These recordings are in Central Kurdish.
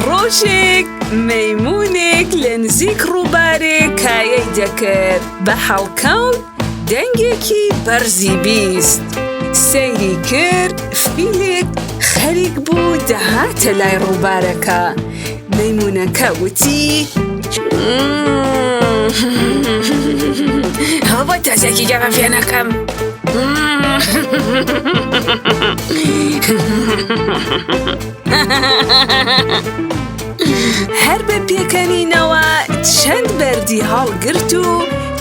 ڕۆژێک مەیمونێک لە نزیک ڕووبارێک کایەی دەکرد بە هەڵکەوت دەنگێکی بەرزی 20 سەیری کرد فیلێک خەریک بوو دەهاتە لای ڕووبارەکە مەیمونەکە وتی هەوە تازێکی گەمە فێنەکەم. هەر بە پێکەنینەوە چەند بەردی هەڵگرت و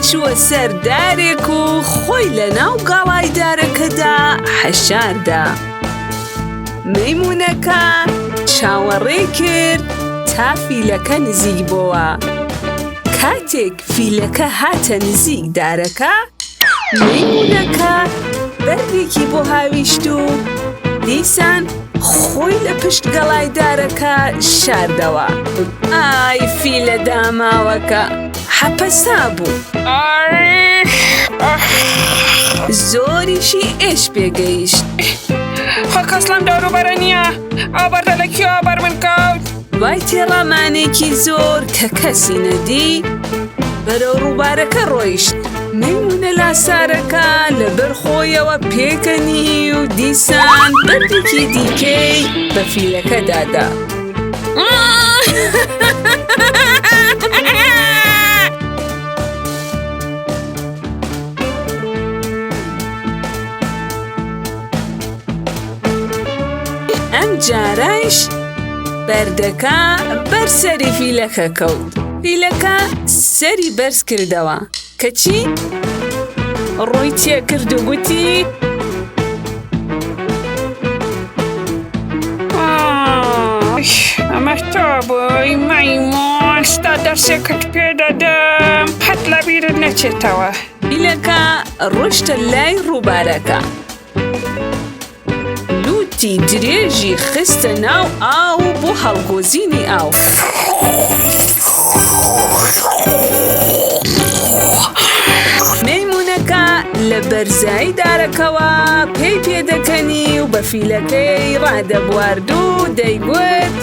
چووە سەر دارێک و خۆی لە ناو گەڵای دارەکەدا حەشاردا. مەیمونەکە چاوەڕێی کرد تا فیلەکە نزیک بۆوە. کاتێک فیلەکە هاتە نزیک دارەکە، مەیمونەکە بەردێکی بۆ هاویشت و دیسان خۆی لە پشت گەڵای دارەکە شاردەوە. ئای فیلە داماوەکە حەپەسا بوو. زۆریشی ئێش پێگەیشت. خۆ کەس لەم دەوروبەرە نییە. ئەو بەردە لە کوێوە بەر من کەوت؟ دوای تێڕامانێکی زۆر کە کەسی نەدی، بەرەو ڕووبارەکە ڕۆیشت. مەیموونە لاسارەکە لەبەر خۆیەوە پێکەنی و دیسان بەردێکی دیکەی بە فیلەکە دادا. ئەم جارەش بەردەکە بەر سەری فیلەکە کەوت. فیلەکە سەری بەرز کردەوە کەچی ڕووی تێکرد و گوتی ئەمە تۆ بووی مەیمون ستا دەرسێکت پێ دەدەم قەت لەبیرت نەچێتەوە. فیلەکە ڕۆشتە لای ڕووبارەکە. لوتی درێژی خستە ناو ئاو بۆ هەڵگۆزینی ئاو. مەیمونەکە لە بەرزایی دارەکەوە پێی پێدەکەنی و بە فیلەکەی ڕادەبوارد و دەیگوت.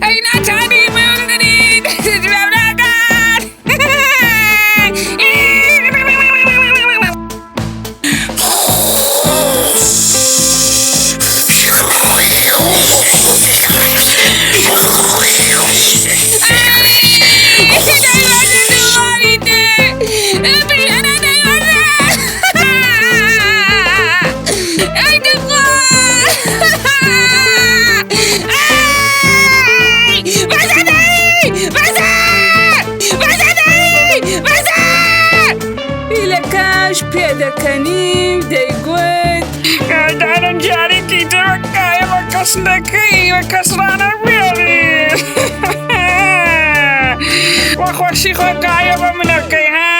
ئەی ناچاری بمگریت جواب فیلەکەش پێدەکەنی و دەیگوت دارم جارێکی تر کایە بە کەس نەکەی و کەس ڕانەبێری وە خۆشی خۆ کایە بە منەکەی ها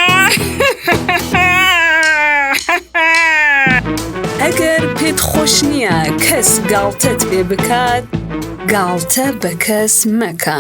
ئەگەر پێت خۆش نییە کەس گاڵتەت پێ بکات، گاڵتە بە کەس مەکە.